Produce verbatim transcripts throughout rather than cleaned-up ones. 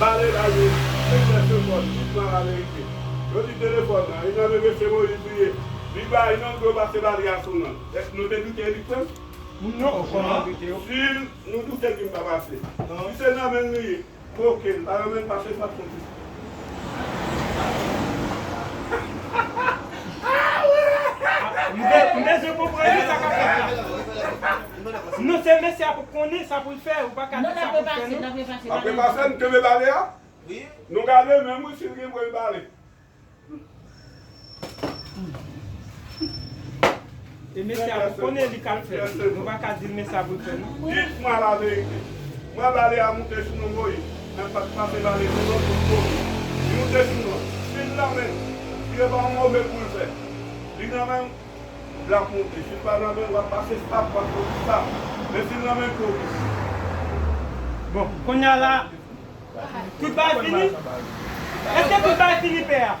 Bale la, yo, se fè se fò, di m laverite. Yo di telefòn nan, e nan men mesye Moyiz li ye. Li bay non, yo pase bale a sou non l. Èske nou te doute li frè m? Non, kòman doute yo? Si nou doute li m pa pase. Si se nan men l li ye, koke l, pa nan men l pase sa pwodui. M be- m bezwen konprann sa k ap fèt la. Non, se mesye a pou konnen sa pou l fè, ou pa ka di sa pou l fè, non. Apre pase, n kenbe bale a. Nou gade menm wi si l gen pou l bale. E mesye a pou konnen li k al fè. Nou pa ka di l mesye a pou l fè, non. Dites-moi la vérité. Mwen bale a moute sou non Moyiz. Mwen pa t pase bale sou non tout kote. Li moute sou non. Si l nan men l, li e pa yon move pou l fè. Li nan men l, l ap moute. Si l pa nan men l, w ap pase sap, w ap pase sap. Men si l nan men l, koke. Bon, kounye a la, tout bagay fini? Èske tout bagay fini, pè a?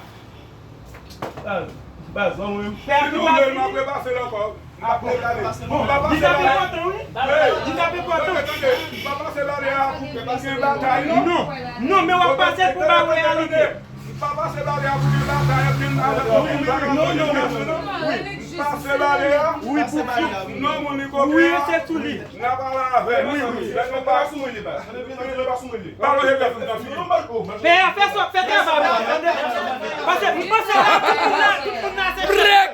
Baz, baz, mwen menm. Pè a, tout bagay fini? Si nou vle, m ap repase l ankò. M ap regade. Bon, m pa pase bale a. Li t ap enpòtan, wi. Li t ap enpòtan. Tande, tande. M pa pase bale a pou gen batay, non. Non, non, men w ap pase l pou bay reyalite. M pa pase bale a pou gen batay, gen avèk okenn vagabon nan nasyon, non. Wi. M pase bale a. Wi, pou fi. Non, moun li koke a. Wi, se sou li. N ap pale avè l. Wi, wi. Lè nou pa sou mwen li, baz. Lè nou pa sou mwen li. Pale avè l nan figi. Pè a, fè sa, fè travay ou, tande? Paske m panse la, tout moun la, tout moun la, se Brek!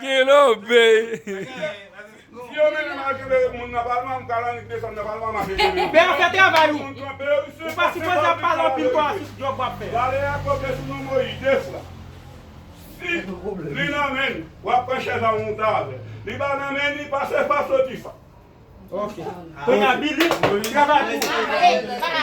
Gen lò, bèy. Si yo mennen m al kenbe moun nan palman, m pral annik desann nan palman, m ap kenbe. Pè a, fè travay ou. Ou pa sipoze ap pale anpil kon a sou djòb w ap fè. Bale a koke sou non Moyiz de fwa. Si li nan men l, w ap pran chèz a w monte avè l. Li pa nan men l, li pase pa soti sa. Ok. Kounye a, Billy, travay pou ou.